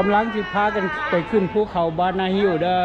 ກຳລັງຊິພາກັນໄປຂຶ້ນພູເຂົາບານາຮິວເດີ.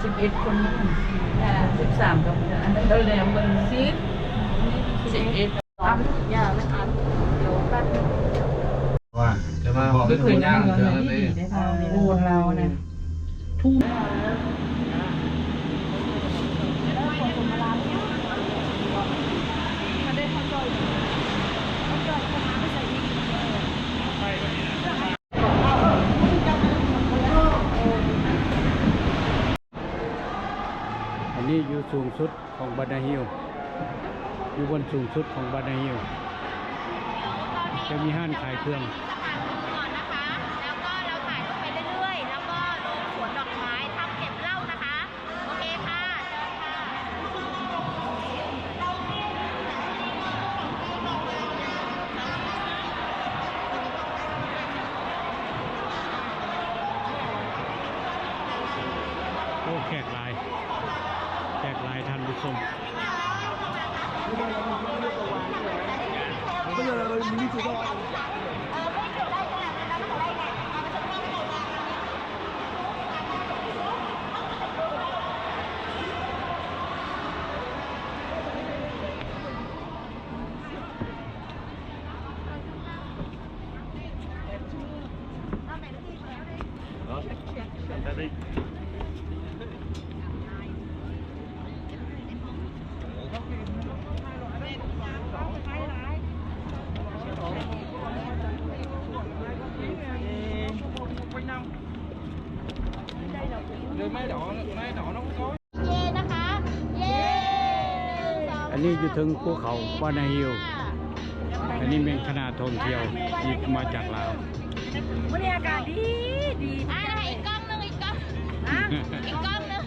ສິບເອັດຄົນ ສິບສາມ ກັບອັນນັ້ນ ເຮົາແນມເບິ່ງ ສິບ ສິບເອັດ ອັນ ຢ່າ ມັນອັນ ດຽວແປັບໜຶ່ງ ວ່າຈະມາບອກເລື່ອງຫຍັງເທື່ອນັ້ນເດ້ ໂອ້ ລາວນະ ທຸ່ມ. ອັນນີ້ຢູ່ສູງສຸດຂອງບານາຮິວ ຢູ່ບ່ອນສູງສຸດຂອງບານາຣິວ ຈະມີຮ້ານຂາຍເຄື່ອງ. ສະພານລົງກ່ອນນະຄະ ແລ້ວກໍເຮົາຖ່າຍລົງໄປເລື້ອຍໆ ແລ້ວກໍລົງສວນດອກໄມ້ ຖ້ຳເກັບເຫຼົ້ານະຄະ. ໂອເຄຄ່ະ ເຊີນຄ່ະ. ໂອ້ ແຂກຫຼາຍ ແຂກຫຼາຍທ່ານຜູ້ຊົມ. ເດີນໄມ້ດອກ ໄມ້ດອກນ້ອງ ເຢ້ນະຄະ ເຢ້ ອັນນີ້ຢູ່ເທິງພູເຂົາບານາຮິວ. ອັນນີ້ແມ່ນຄະນະທ່ອງທ່ຽວທີ່ມາຈາກລາວ. ມື້ນີ້ອາກາດດີ ດີ ອ່າ ອີກກ້ອງໜຶ່ງ ອີກກ້ອງ ຮະ ອີກກ້ອງໜຶ່ງ.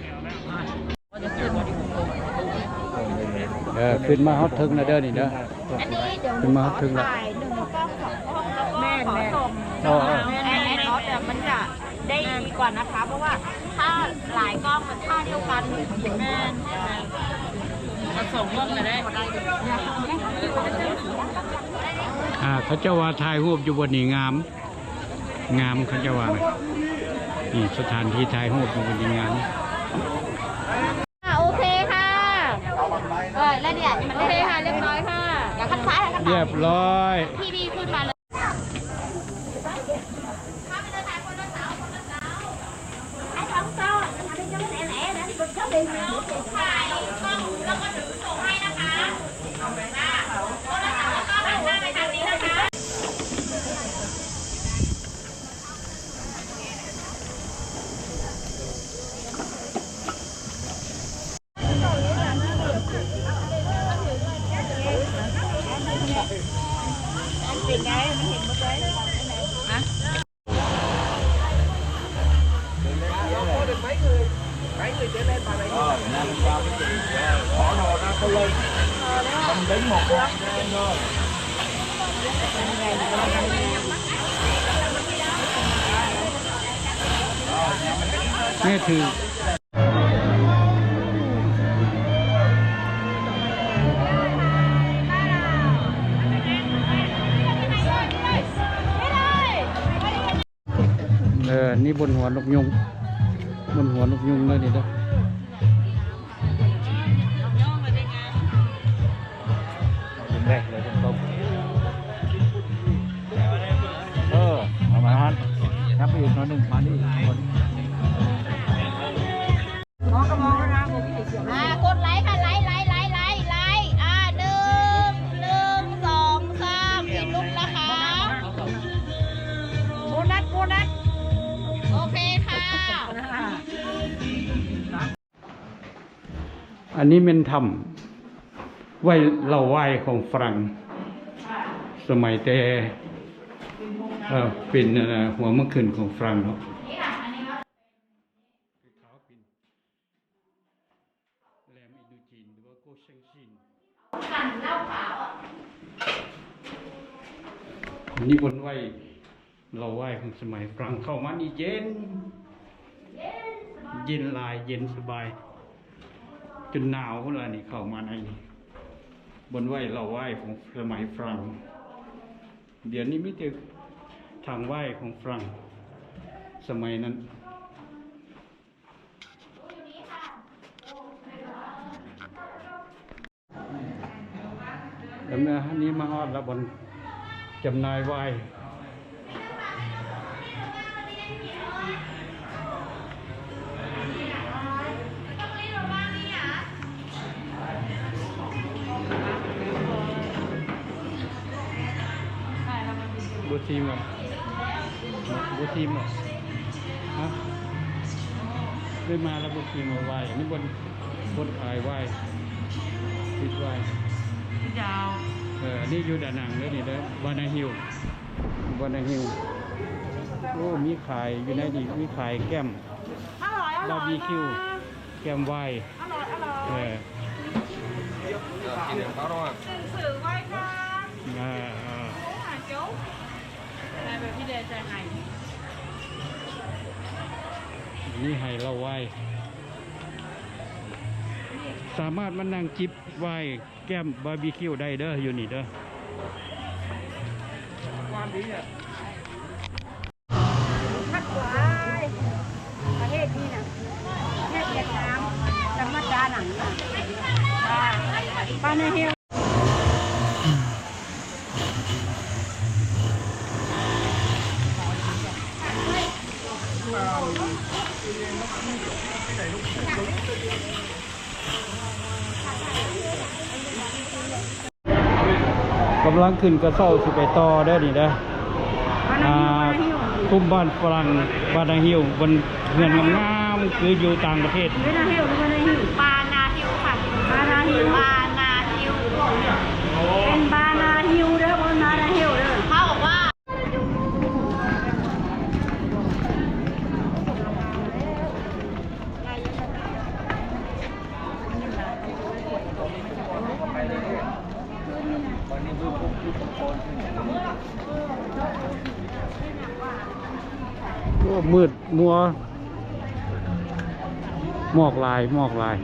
ເອີ ຂຶ້ນມາຮອດເທິງແລ້ວເດີນີ້ເດີ ຂຶ້ນມາຮອດເທິງແລ້ວ. ແມ່ນໆ ເອີໆ ແມ່ນໆ ແຕ່ມັນກະ ໄດ້ດີກວ່ານະຄະ ເພາະວ່າຖ້າຫຼາຍກ້ອງມັນທ່າດຽວກັນ. ແມ່ນ ເອົາສອງກ້ອງກະໄດ້. ອ່າ ເຂົາເຈົ້າວ່າຖ່າຍຮູບຢູ່ບ່ອນນີ້ງາມ ງາມ ເຂົາເຈົ້າວ່ານະ. ນີ້ສະຖານທີ່ຖ່າຍຮູບຢູ່ບ່ອນນີ້ງາມ. ອ່າ ໂອເຄຄ່ະ ເອີ ລະດຽວ ໂອເຄຄ່ະ ລຽບຮ້ອຍຄ່ະ ລຽບຮ້ອຍ ທີ່ດີຂຶ້ນມາເລີຍ. ແມ່ຖື ເອີ ນີ້ບົນຫົວນົກຍຸງ ບົນຫົວນົກຍຸງເດີນີ້ເດີ. ເອີ ເອົາມາຫັ້ນ ນັບໄປອີກໜ້ອຍໜຶ່ງ ມານີ້. ອ່າ ກົດໄລຄ໌ຄ່ະ ໄລຄ໌ ໄລຄ໌ ໄລຄ໌ ໄລຄ໌ ອ່າ ໜຶ່ງ ໜຶ່ງ ສອງ ສາມ ອີກລຸກນະຄະ. ໂບນັດ ໂບນັດ ໂອເຄຄ່ະ. ອັນນີ້ແມ່ນຖ້ຳໄວ້ເລົ່າວາຍຂອງຝຣັ່ງ ສະໄໝແຕ່ ເອີ ເປັນ ເອີ ຫົວເມືອງຂຶ້ນຂອງຝຣັ່ງເນາະ. ນີ້ເພິ່ນໄວ້ ເຫຼົ້າວາຍຂອງສະໄໝຝຣັ່ງເຂົ້າມານີ້ເຢັນ ເຢັນຫຼາຍ ເຢັນສະບາຍ ຈົນໜາວພຸ້ນລະນີ້. ເຂົ້າມາໃນບ່ອນໄວ້ເຫຼົ້າວາຍຂອງສະໄໝຝຣັ່ງ ດຽວນີ້ມີແຕ່ຖັງວາຍຂອງຝຣັ່ງສະໄໝນັ້ນ. ແລ້ວມື້ນີ້ມາຮອດລະ ບ່ອນຈຳໜ່າຍວາຍ ບໍ່ຊີມບໍ່? ບໍ່ຊີມບໍ່? ຮະ? ໄດ້ມາແລ້ວບໍ່ຊີມວາຍ. ອັນນີ້ບ່ອນ ບ່ອນຂາຍວາຍ ຕິດວາຍ. ເອີ ອັນນີ້ຢູ່ດານັງເດີ ນີ້ເດີ ບານາຮິວ ບານາຣິວ. ໂອ້ ມີຂາຍຢູ່ໃນນີ້ ມີຂາຍແກ້ມ ອະລ່ອຍ ອະລ່ອຍ ບາບີຄິວ ແກ້ມວາຍ ອະລ່ອຍ ອະລ່ອຍ. ເອີ ກິນແລ້ວອະລ່ອຍ ເອີ ເອີ ໄດ້ແບບທີ່ແດ່ໃຈໃຫ້ ນີ້ໃຫ້ເຫຼົ້າວາຍ ສາມາດມານັ່ງຈິບວາຍ ແກ້ມບາບີຄິວໄດ້ເດີ ຢູ່ນີ້ເດີ. ຄັກຫຼາຍ ປະເທດນີ້ນະ ປະເທດຫວຽດນາມ ທຳມະດາໜັງນະ ປາ ປາໃນເຮວ. ກຳລັງຂຶ້ນກະເຊົ້າຊິໄປຕໍ່ເດີນີ້ເດີ. ອ່າ ຄຸ້ມບ້ານຝຣັ່ງ ບານາຮິວ ເພິ່ນເຮືອນງາມໆ ຄືຢູ່ຕ່າງປະເທດ. ບານາຮິວ ບານາຮິວ ບານາຮິວ ເປັນບານາຮິວເດີ ບໍ່ແມ່ນບານາຮິວເດີ. ເຂົາບອກວ່າ ໂອ້ ມືດມົວ ໝອກຫຼາຍ ໝອກຫຼາຍ.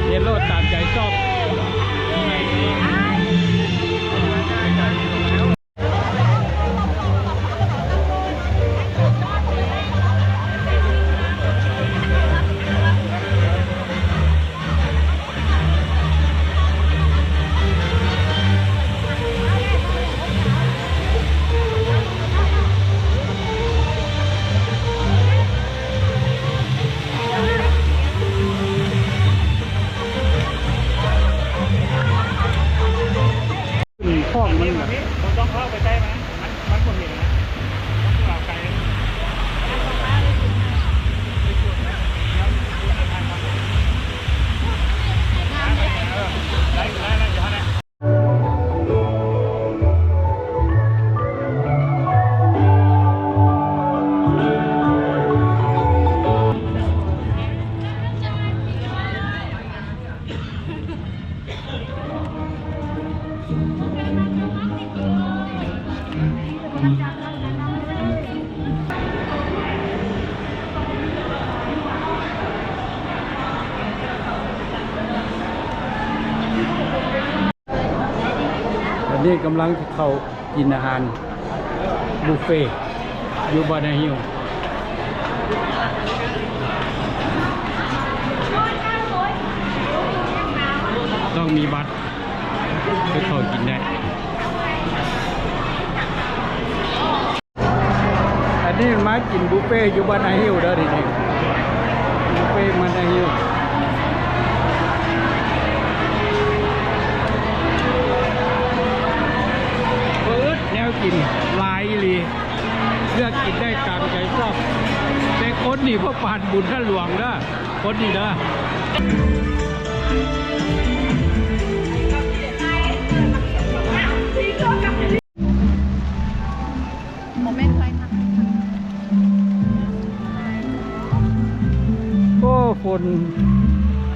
ເຮັດໂລດຕາມໃຈຊອບ. ຕອນນີ້ກຳລັງຊິເຂົ້າກິນອາຫານບຸບເຟ. ຢູ່ບ້ານນາຫິ້ວ ຕ້ອງມີບັດເພື່ອເຂົ້າກິນໄດ້. ອັນນີ້ມາກິນບຸບເຟຢູ່ບ້ານນາຫິ້ວເດີ ນີ້ ບຸບເຟບ້ານນາຫິ້ວ. ເປີດແນວກິນຫຼາຍອີ່ຫຼີ ເລືອກກິນໄດ້ຕາມໃຈຊອບ ແຕ່ຄົນນີ້ບໍ່ປານບຸນທະຫຼວງເດີ ຄົນນີ້ເດີ. ໂອ້ ຝົນ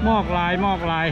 ໝອກຫຼາຍ ໝອກຫຼາຍ.